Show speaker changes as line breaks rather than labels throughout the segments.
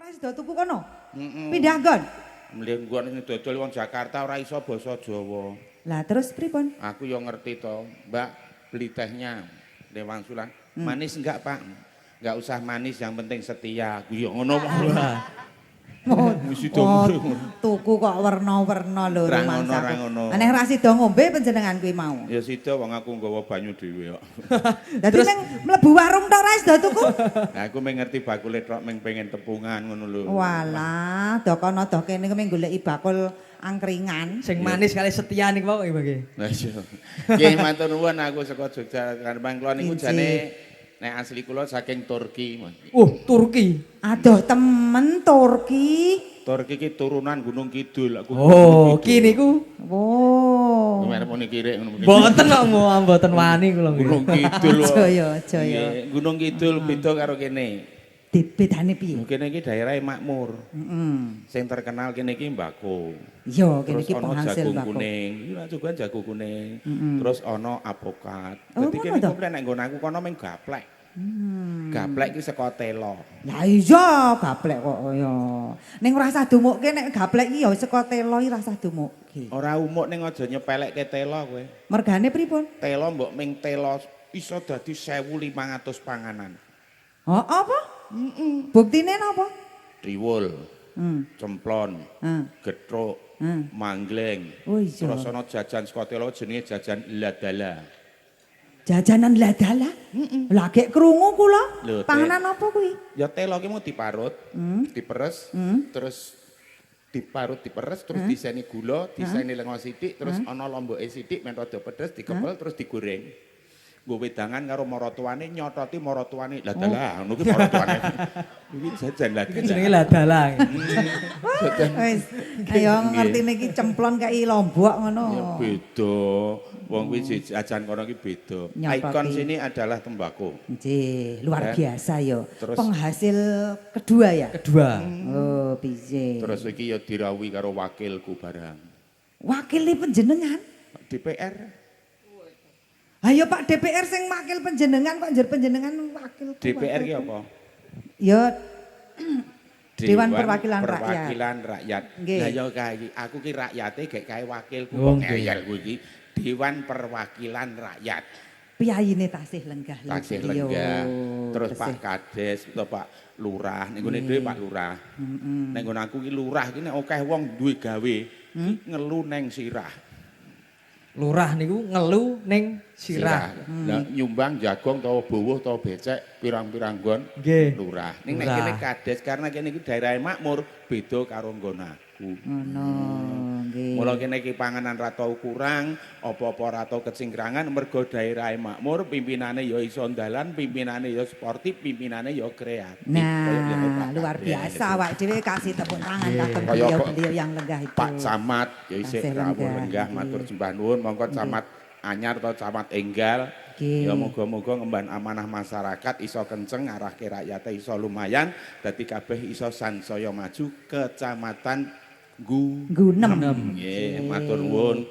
Ora sida tuku kono.
Heeh.
Pindah nggon.
Mlih nggon sing dodol wong Jakarta ora iso basa Jawa.
Lah terus pripun?
Aku yo ngerti to, Mbak, beli tehnya lewang sulan. Manis enggak, Pak? Enggak usah manis, yang penting setia. Aku yo ngono.
Oh,
Mesti
oh,
ngono.
Tuku kok werna-werna lho
Ra ngono,
rumangsaku.
ra ngono.
Aneh ra sida ngombe panjenengan kuwi mau.
Ya sida, wong aku nggawa banyu dhewe kok.
Dadi meng mlebu warung tok ra sida tuku.
Lah aku meng ngerti bakule tok, meng pengen tepungan ngono lho.
Walah, do kono do kene meng goleki bakul angkringan.
Sing manis kali setia niku wae nggih.
Lah iya. Nggih, matur nuwun, aku saka Jogja Karbang kula niku
Injih.
Jane nek asli kula saking Turki, Mas.
Turki.
Aduh temen Turki.
Turki ki turunan Gunung Kidul. Aku
Oh, ki niku
Oh.
Gimana muni kirik ngono muni.
Mboten kok, mboten wani kula nggih.
Gunung Kidul. Kok.
Aja ya, aja ya.
Nggih, Gunung Kidul beda karo kene.
Bedane piye?
Kene iki daerah makmur.
Heeh.
Sing terkenal kene iki mbako.
Iya, kene
Terus
iki
ana
penghasil
jagung
mbako.
kuning. Iki lah juga jagung kuning. Terus ana apokat.
Oh,
Dadi
ngono
kene
to?
komplit, nek nggon aku kono mung gaplek. Gaplek iki saka telo.
Lah iya, gaplek kok ya. Ning ora usah dumukke nek gaplek iki ya saka telo iki ora usah dumukke.
Ora umuk, ning aja nyepelekke telo kowe.
Mergane pripun?
Telo mbok ming telo iso dadi 1500 panganan.
Oh, apa? Heeh. Buktine napa?
Triwul, cemplon, gethuk, manggleng.
Oh iya.
Terus ana jajan saka telo jenenge jajan ladala.
Jajanan ladala? Lah gek krungu kula.
Lho,
Panganan apa kuwi?
Ya telo ki mau diparut, diperes, terus diparut diperes, terus diseni gula, diseni lenga sithik, terus ana lomboke sithik men rada pedes, dikepel terus digoreng. Nggo wedangan karo maratuwane, nyototi maratuwane. Lah dalah, ngono ki maratuwane. Iki jajan lah.
Iki jenenge ladala.
Jajan.
Wis, ayo ngertine iki cemplon kayak lombok ngono.
Ya beda. Wong kuwi jajan kono ki beda.
Nyototi.
Ikon sini adalah tembakau.
Nggih, luar
Ya.
biasa yo.
Terus-
Penghasil kedua ya?
Kedua.
Oh, piye?
Terus iki ya dirawuhi karo wakilku barang.
Wakili panjenengan?
DPR.
Ayo Pak DPR sing wakil panjenengan kok njer panjenengan wakil.
DPR ki apa?
Ya Dewan Perwakilan Rakyat.
Perwakilan Rakyat.
Nggih.
Lah ya kae aku ki rakyate gek kae wakilku
Oh,
kok
nggih.
ngeyel kuwi iki. Dewan Perwakilan Rakyat.
Piyayine tasih lenggah lho.
Tasih
beliau.
lenggah. Terus
Tesih.
Pak Kades atau Pak Lurah, ning gone dhewe Pak Lurah. Ning nggon aku ki lurah ki nek akeh wong duwe gawe, ki ngelu neng sirah.
Lurah niku ngelu ning sirah.
Lah nyumbang jagong utawa buwuh utawa becek pirang-pirang nggon lurah. Ning nek
Lurah.
kene kades karena kene iki daerah makmur beda karo nggon aku.
Ngono, nggih.
Mula kene iki panganan ra tau kurang, apa-apa ra tau kecingkrangan mergo daerahe makmur, pimpinane ya iso ndalan, pimpinane ya sportif, pimpinane ya kreatif. Kaya ngene
Nah,
Pak
luar
Kades.
biasa awake dhewe kasih tepuk tangan kagem
Kaya
beliau-beliau yang lenggah itu.
Pak Camat ya isih
Tasih
rawuh
lenggah,
lenggah, matur sembah nuwun, monggo camat anyar atau camat enggal.
Nggih.
Ya moga-moga ngemban amanah masyarakat iso kenceng, ngarahke rakyate iso lumayan, dadi kabeh iso sansaya maju kecamatan
Gunem.
Nggih, matur nuwun.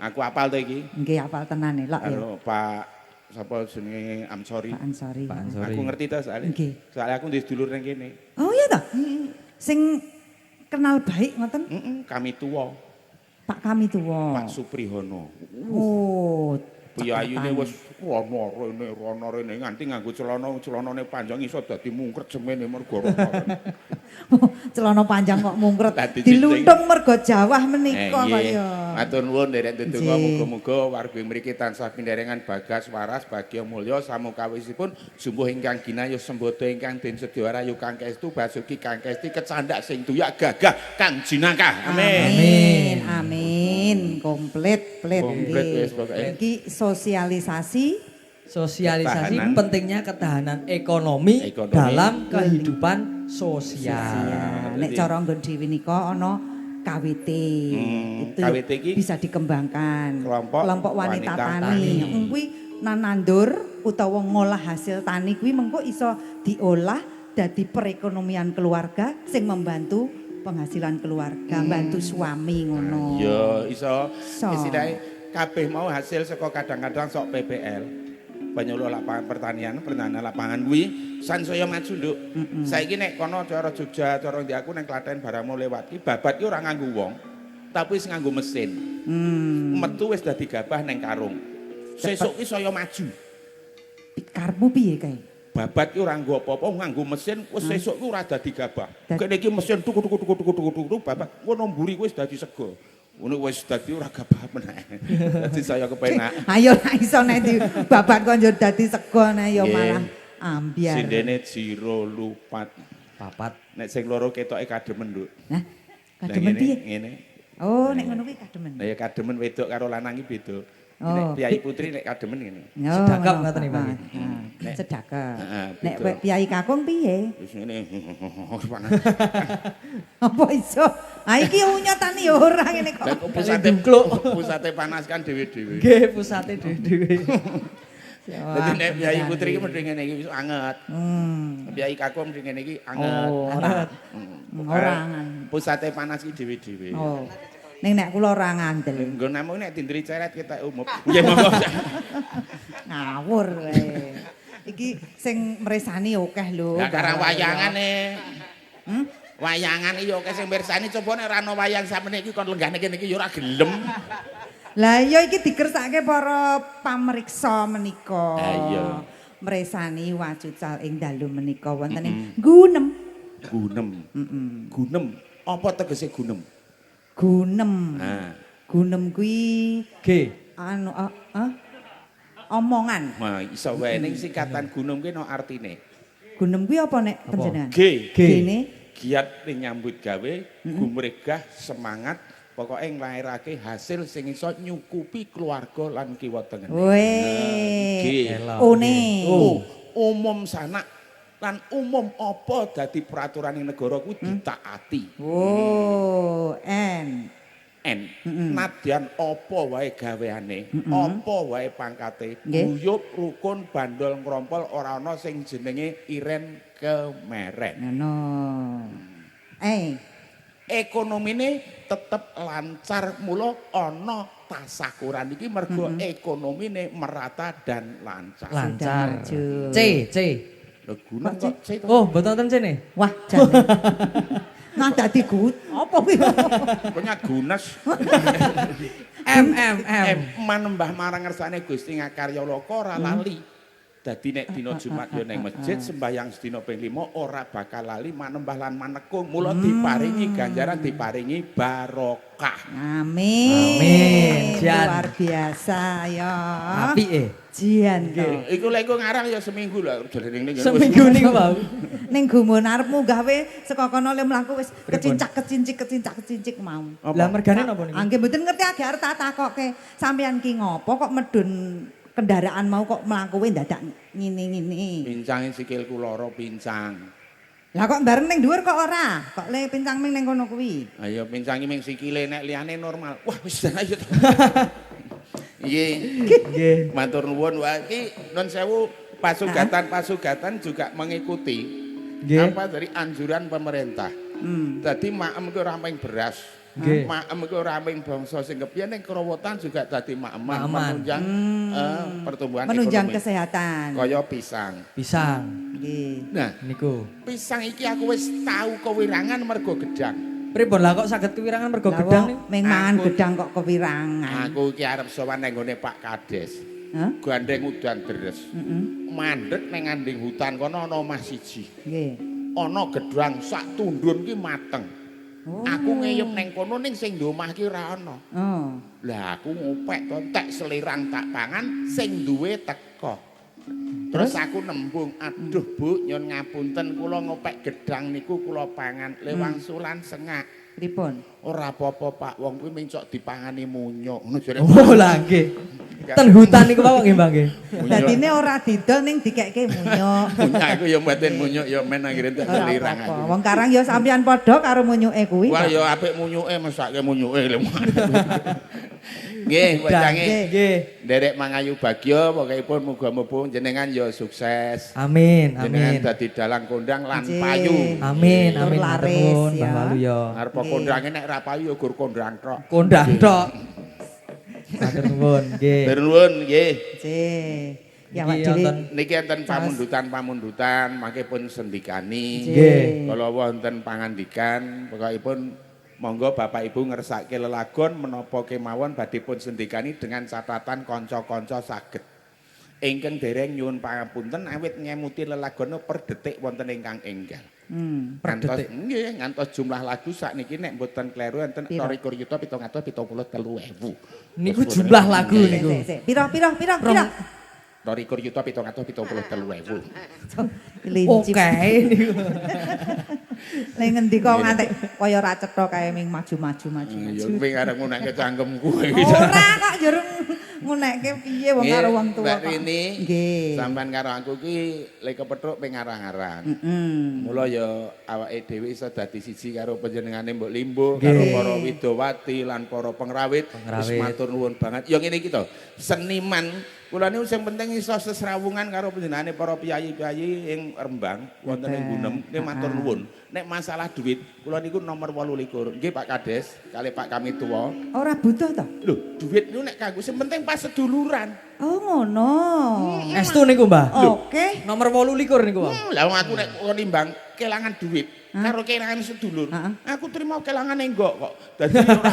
Aku apal to iki.
Nggih, apal tenan elok ya.
Karo Pak sapa jenenge Amsori.
Pak Ansori.
Pak Ansori.
Aku ngerti to soalnya.
Nggih.
Soalnya aku duwe sedulur ning kene.
Oh iya toh? Sing kenal baik ngoten
Heeh, kami tuwa,
Pak kami tuwa.
Pak Suprihono.
Oh.
Piyayine
cekatan.
wis rono rene rono rene nganti nganggo celana, celanane panjang iso dadi mungkret semene mergo rono rene.
Celana panjang kok mungkret.
Lah, dicincing.
Diluntung mergo jawah menika
Nggih.
kaya.
Matur nuwun nderek ndedonga,
Nggih.
muga-muga warga mriki tansah pinderengan bagas waras bagya mulya samukawisipun sumbuh ingkang ginayuh sembada ingkang den sedya rayu kang kestu basuki kang kesti kecandak sing tuyak gagah kang jinakah. Amin.
Amin. Amin. Komplit, plit.
Komplit
nggih.
wis pokoke.
Iki sosialisasi
Sosialisasi
Ketahanan.
pentingnya ketahanan ekonomi,
Ekonomi.
dalam kehidupan sosial.
sosial. Nek
Jadi-
cara nggon dhewe nika ana KWT. Itu
KWT iki
bisa dikembangkan.
Kelompok
Wanita,
Wanita
Tani.
Tani.
Kuwi nanandur utawa ngolah hasil tani kuwi mengko iso diolah dadi perekonomian keluarga sing membantu penghasilan keluarga, bantu suami ngono.
Ya iso
Iso.
istilahnya kabeh mau hasil saka kadang-kadang sok PPL. Penyuluh lapangan pertanian, pertanian lapangan kuwi sansaya maju, Nduk. Saiki nek kono cara Jogja, cara ndi aku nang Klaten barangmu lewat ki babat ki ora nganggo wong, tapi wis nganggo mesin. Metu wis dadi gabah neng karung. Sesuk ki saya maju.
Karepmu piye kae?
Babat ki ora nganggo apa-apa, nganggo mesin, wis sesuk ki ora dadi gabah. Kene iki mesin tuku tuku tuku tuku tuku tuku babat ngono mburi kuwi wis dadi sego. Ngono wis dadi ora gabah meneh. Dadi saya kepenak.
Ayo nek iso nek di babat kok njur dadi sego nek ya malah ambyar.
Sindene jiro lupat.
Papat.
Nek sing loro ketoke kademen, Nduk.
Nah, kademen piye?
Ngene.
Oh, nek ngono kuwi kademen.
Lah ya kademen wedok karo lanang iki beda.
Oh.
Nek priyayi putri nek kademen ngene.
Oh,
Sedakap
ngono.
ngoten iki, Pak.
Nek sedakap.
Heeh,
Nek
beda.
priyayi kakung piye?
Wis ngene. Panas.
Apa iso? Ah iki unyotane ya ora ngene kok.
Lah kok pusate panas kan dhewe-dhewe.
Nggih, pusate dhewe-dhewe.
Dadi nek priyayi putri iki mesti ngene iki wis anget. Priyayi kakung mesti ngene iki anget.
Oh, ora. Ora anget.
Pusate panas iki dhewe-dhewe.
Oh. Ning nek kula ora ngandel.
Nggo namung nek dindri ceret ketok umup. Nggih monggo.
Ngawur wae. Iki sing mresani akeh lho.
Lah karang wayangane. Wayangan iki ya akeh sing mirsani, coba nek ora ana wayang samene iki kon lenggahne kene iki ya ora gelem.
Lah iya iki dikersake para pamriksa menika.
Ha iya.
Mresani wacucal ing dalu menika wonten ing Gunem.
Gunem. Gunem. Apa tegese gunem?
Gunem.
Nah.
Gunem kuwi
G.
anu omongan.
Wah, iso wae ning singkatan gunem kuwi no artine.
Gunem kuwi apa nek panjenengan?
G.
G.
Gene
Giat ning nyambut gawe, gumregah, semangat, pokoke nglairake hasil sing iso nyukupi keluarga lan kiwa tengene.
Weh.
G.
One.
O. Umum sanak lan umum apa dadi peraturan ing negara kuwi ditaati.
Oh, N.
N. Nadyan apa wae gaweane, apa wae pangkate, guyub rukun bandol ngrompol ora ana sing jenenge iren kemeren.
Ngono.
Ekonomine tetep lancar mula ana tasakuran iki mergo ekonomine merata dan lancar.
Lancar. C, C.
Lho gunung kok C to?
Oh, mboten wonten C ne.
Wah, jan. Nah dadi gut, apa kuwi?
Pokoknya gunes.
M M M.
M manembah marang ngersane Gusti ngakarya loka ora lali. Dadi nek dina Jumat ya ning masjid sembahyang sedina ping 5 ora bakal lali manembah lan manekung. Mula diparingi ganjaran, diparingi barokah.
Amin.
Amin. Jan.
Luar biasa ya.
Apike.
Jian to.
Iku lek iku ngarang ya seminggu lah jare ning
Seminggu niku, Pak.
Ning gumun arepmu gawe saka kono le mlaku wis kecincak kecincik kecincak kecincik mau.
Lah mergane napa niku?
Nggih mboten ngerti agek arep tak takokke. Sampeyan ki ngopo kok medun kendaraan mau kok mlakuwe dadak ngene-ngene.
Pincange sikilku lara pincang.
Lah kok bareng ning dhuwur kok ora? Kok le pincang ming ning kono kuwi?
Ayo pincange ming sikile nek liyane normal. Wah wis ayo. Nggih.
Nggih.
Matur nuwun. Wah iki nun sewu pasugatan-pasugatan juga mengikuti apa dari anjuran pemerintah. Dadi maem ki ora mung beras. Maem iku ora mung bangsa sing kepiye ning kerowotan juga dadi maeman menunjang pertumbuhan
menunjang
ekonomi.
Kesehatan.
Kaya pisang.
Pisang.
Nggih.
Nah,
niku.
Pisang iki aku wis tau kewirangan mergo gedang.
Pripun lah kok saged kewirangan mergo gedang niku?
Ming mangan gedang kok kewirangan.
Aku iki arep sowan nang nggone Pak Kades.
Hah?
Gandeng udan deres. Mandek nang nganding hutan kono ana omah siji.
Nggih.
Ana gedang sak tundun ki mateng.
Oh.
Aku ngeyep neng kono ning sing ndek omah ki ora ana.
Oh.
Lah aku ngopek to tek selirang tak pangan sing duwe teko. Terus aku nembung, aduh Bu, nyun ngapunten kula ngopek gedang niku kula pangan lewangsulan sengak.
Pripun?
Ora apa-apa Pak, wong kuwi mencok dipangani munyuk. Ngono jare.
Oh lah nggih. Ten hutan niku Pak nggih Mbak nggih.
Dadine ora didol ning dikekke munyuk.
Munyuk aku ya mboten munyuk ya men anggere entek selirang aku.
Wong karang ya sampeyan padha karo munyuke kuwi.
Wah ya apik munyuke mesake munyuke lho. Nggih, wajange.
Nggih.
Nderek mangayu bagya pokokipun muga-muga jenengan ya sukses.
Amin, amin.
Jenengan dadi dalang kondang lan payu.
Amin, amin. Matur nuwun Mbah Waluyo.
Arep kondange nek ra payu ya gur kondang tok.
Kondang tok. Matur nuwun, nggih.
Matur nuwun, nggih.
Nggih. Ya awak
Niki
dhewe.
wonten
Niki enten pamundutan-pamundutan, mangke pun sendikani.
Nggih.
Kala wonten pangandikan, pokokipun monggo Bapak Ibu ngersake lelagon menapa kemawon badhe pun sendikani dengan catatan kanca-kanca saged. Ingkang dereng nyuwun pangapunten awit ngemuti lelagon per detik wonten ingkang enggal.
Per
Ngantos
detik.
nggih, ngantos jumlah lagu sakniki nek mboten kleru enten
Piro?
22.773.000.
Niku jumlah lagu
Sik,
niku.
sik, sik. Piro piro piro piro.
22.773.000.
Linci.
Oke niku.
Ning ngendi kok ngantek kaya ra cetha kae ming maju-maju maju.
Ya kuwi arep ngunekke cangkemku.
Ora kok njur ngunekke piye wong karo wong tuwa
Mbak
kok.
Rini,
Nggih.
sampean karo aku ki lek kepethuk pengarang-arang.
Heeh.
Mula ya awake dhewe iso dadi siji karo panjenengane Mbok Limbo, karo para widowati lan para pengrawit. Wis
Pengrawit.
matur nuwun banget. Ya ngene iki to, seniman kula niku sing penting iso sesrawungan karo panjenengane para piyayi-piyayi ing Rembang wonten ing Gunem, niki matur nuwun. Nek masalah duit, kula niku nomor 28. Nggih Pak Kades, kali Pak Kamituwa.
Ora butuh to?
Lho, duit niku nek kanggo sing penting pas seduluran.
Oh ngono.
Estu niku, Mbah.
Oke.
Nomor 28 niku, Mbah.
Lah wong aku nek kon nimbang kelangan duit karo kelangan sedulur, aku terima kelangan enggak kok. Dadi ora.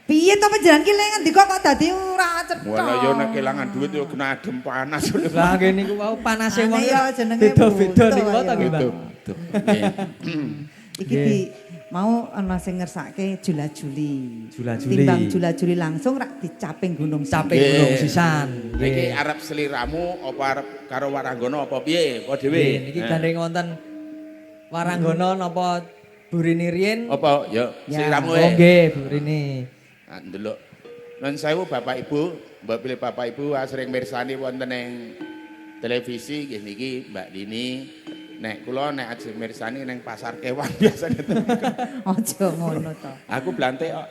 Piye to panjenengan ki lek ngendika kok dadi ora cetha.
Walah yo nek kelangan duit yo kena adem panas.
Lah nggih niku wau panase wong
Aneh ya jenenge
beda-beda
butuh
niku wau ta
ya.
nggih, Mbah.
Betul. Nggih.
Iki di mau ana sing ngersake jula-juli.
Jula-juli.
Timbang jula-juli langsung rak dicaping gunung.
Caping
Nggih.
gunung sisan.
Niki arep sliramu apa arep karo Waranggono apa piye? Apa dhewe?
Nggih, niki gandeng wonten Waranggono napa Bu Rini riyin?
Apa ya
Ya.
sliramu
Oh
e.
nggih, Bu Rini.
Ah, ndelok. Nun sewu Bapak Ibu, mbok pilih Bapak Ibu asring mirsani wonten ing televisi nggih niki Mbak Dini. Nek kula nek ajeng mirsani ning pasar kewan biasane.
Aja ngono to.
Aku blantik kok.